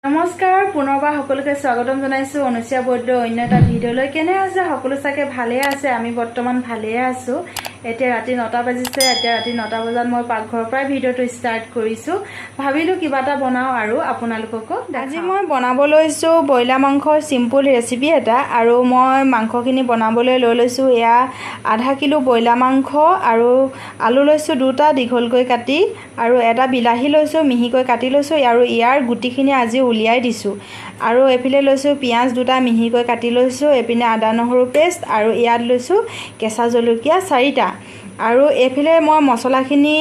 নমস্কাৰ, পুনৰবাৰ সকলোকে স্বাগতম জনাইছোঁ অনুচীয়া বৈদ্য অন্য এটা ভিডিঅ'লৈ। কেনে আছে সকলো? চাগে ভালে আছে। আমি বৰ্তমান ভালেই আছোঁ। এতিয়া ৰাতি 9টা বাজিছে। এতিয়া ৰাতি 9টা বজাত মই পাকঘৰৰ পৰাই ভিডিঅ'টো ষ্টাৰ্ট কৰিছোঁ। ভাবিলোঁ কিবা এটা বনাওঁ আৰু আপোনালোককো। আজি মই বনাব লৈছোঁ ব্ৰইলাৰ মাংসৰ চিম্পুল ৰেচিপি এটা আৰু মই মাংসখিনি বনাবলৈ লৈ লৈছোঁ। এয়া আধা কিলো ব্ৰইলাৰ মাংস আৰু আলু লৈছোঁ দুটা দীঘলকৈ কাটি আৰু এটা বিলাহী লৈছোঁ, মিহিকৈ কাটি লৈছোঁ আৰু ইয়াৰ গুটিখিনি আজি উলিয়াই দিছোঁ। আৰু এইফালে লৈছোঁ পিঁয়াজ দুটা, মিহিকৈ কাটি লৈছোঁ। এইপিনে আদা নহৰু পেষ্ট আৰু ইয়াত লৈছোঁ কেঁচা জলকীয়া 4টা। আৰু এইফালে মই মছলাখিনি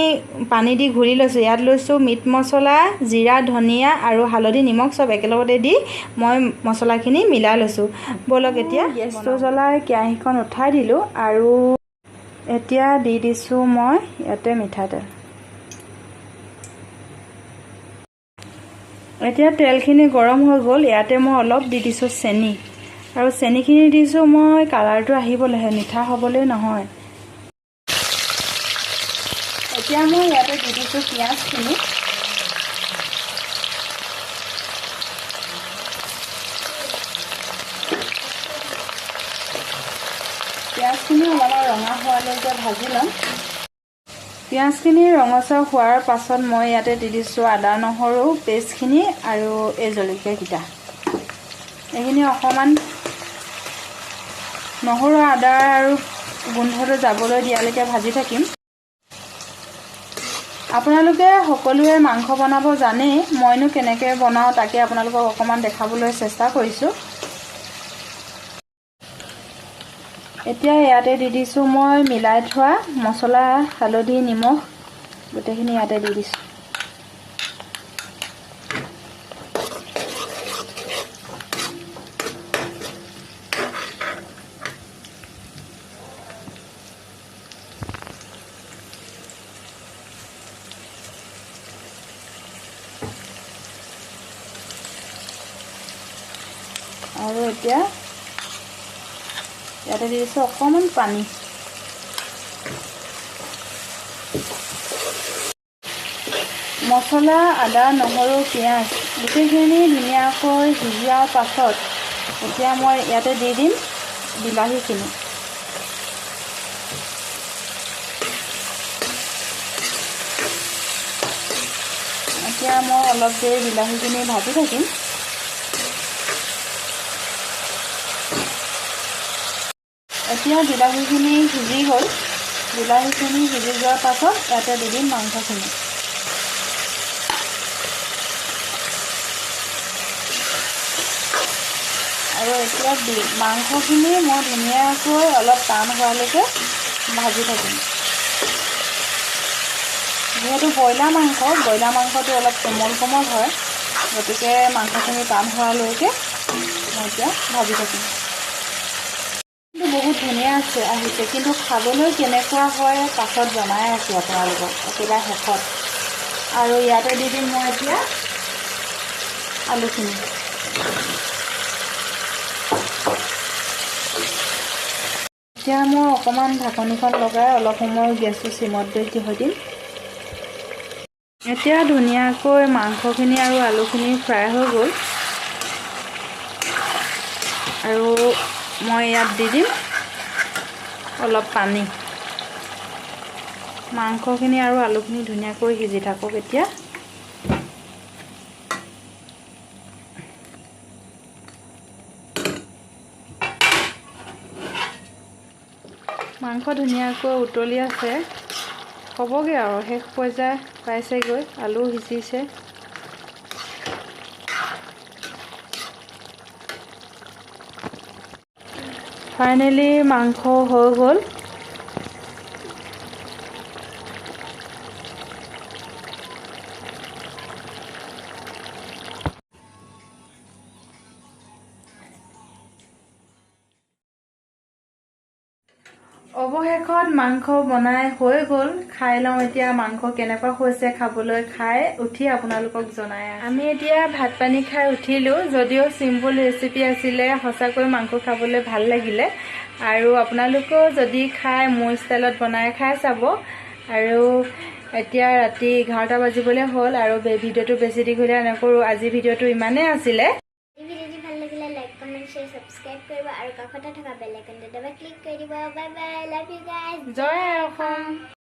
পানী দি ঘুলি লৈছোঁ। ইয়াত লৈছোঁ মিট মছলা, জিৰা, ধনিয়া আৰু হালধি, নিমখ চব একেলগতে দি মই মছলাখিনি মিলাই লৈছোঁ। ব'লক, এতিয়া গেছটো জ্বলাই কেৰাহীখন উঠাই দিলোঁ আৰু এতিয়া দি দিছোঁ মই ইয়াতে মিঠাতেল। এতিয়া তেলখিনি গৰম হৈ গ'ল। ইয়াতে মই অলপ দি দিছোঁ চেনি আৰু চেনিখিনি দিছোঁ মই কালাৰটো আহিবলৈহে, মিঠা হ'বলৈ নহয়। এতিয়া মই ইয়াতে দি দিছোঁ পিঁয়াজখিনি। পিঁয়াজখিনি অলপমান ৰঙা হোৱালৈকে ভাজি ল'ম। পিঁয়াজখিনি ৰঙচুৱা হোৱাৰ পাছত মই ইয়াতে দি দিছোঁ আদা নহৰু পেষ্টখিনি আৰু এই জলকীয়াকেইটা। এইখিনি অকণমান নহৰু আদা আৰু গোন্ধটো যাবলৈ দিয়ালৈকে ভাজি থাকিম। আপোনালোকে সকলোৱে মাংস বনাব জানেই, মইনো কেনেকৈ বনাওঁ তাকে আপোনালোকক অকণমান দেখাবলৈ চেষ্টা কৰিছোঁ। এতিয়া ইয়াতে দি দিছোঁ মই মিলাই থোৱা মছলা, হালধি, নিমখ গোটেইখিনি ইয়াতে দি দিছোঁ। আৰু এতিয়া ইয়াতে দি দিছোঁ অকণমান পানী। মছলা, আদা, নহৰু, পিঁয়াজ গোটেইখিনি ধুনীয়াকৈ সিজোৱাৰ পাছত এতিয়া মই ইয়াতে দি দিম বিলাহীখিনি। এতিয়া মই অলপ দেৰি বিলাহীখিনি ভাজি থাকিম। এতিয়া বিলাহীখিনি সিজি গ'ল। বিলাহীখিনি সিজি যোৱাৰ পাছত ইয়াতে দি দিম মাংসখিনি। আৰু এতিয়া মাংসখিনি মই ধুনীয়াকৈ অলপ টান হোৱালৈকে ভাজি থাকিম। যিহেতু ব্ৰইলাৰ মাংস, ব্ৰইলাৰ মাংসটো অলপ কোমল কোমল হয়, গতিকে মাংসখিনি টান হোৱালৈকে মই এতিয়া ভাজি থাকিম। কিন্তু বহুত ধুনীয়া আছে আহিছে, কিন্তু খাবলৈ কেনেকুৱা হয় পাছত জনাই আছোঁ আপোনালোকক একেবাৰে শেষত। আৰু ইয়াতে দি দিম মই এতিয়া আলুখিনি। এতিয়া মই অকণমান ঢাকনিখন লগাই অলপ সময় গেছটো চিমত দি থৈ দিম। এতিয়া ধুনীয়াকৈ মাংসখিনি আৰু আলুখিনি ফ্ৰাই হৈ গ'ল আৰু মই ইয়াত দি দিম অলপ পানী। মাংসখিনি আৰু আলুখিনি ধুনীয়াকৈ সিজি থাকক এতিয়া। মাংস ধুনীয়াকৈ উতলি আছে, হ'বগৈ আৰু শেষ পৰ্যায় পাইছেগৈ। আলু সিজিছে। ফাইনেলি মাংস হৈ গ'ল। অৱশেষত মাংস বনাই হৈ গ'ল। খাই লওঁ এতিয়া মাংস কেনেকুৱা হৈছে খাবলৈ। খাই উঠি আপোনালোকক জনাই। আমি এতিয়া ভাত পানী খাই উঠিলোঁ। যদিও চিম্পুল ৰেচিপি আছিলে, সঁচাকৈ মাংস খাবলৈ ভাল লাগিলে। আৰু আপোনালোকেও যদি খাই মোৰ ষ্টাইলত বনাই খাই চাব। আৰু এতিয়া ৰাতি 11টা বাজিবলৈ হ'ল আৰু ভিডিঅ'টো বেছি দীঘলীয়া নকৰোঁ। আজি ভিডিঅ'টো ইমানেই আছিলে। এই ভিডিঅ'টি ভাল লাগিলে লাইক, কমেণ্ট, শ্বেয়াৰ, ছাবস্ক্ৰাইব কৰিব আৰু কাষতে থকা বেল আইকনটো দবাই ক্লিক কৰি দিব। Bye bye, love you guys. Joy I Assam.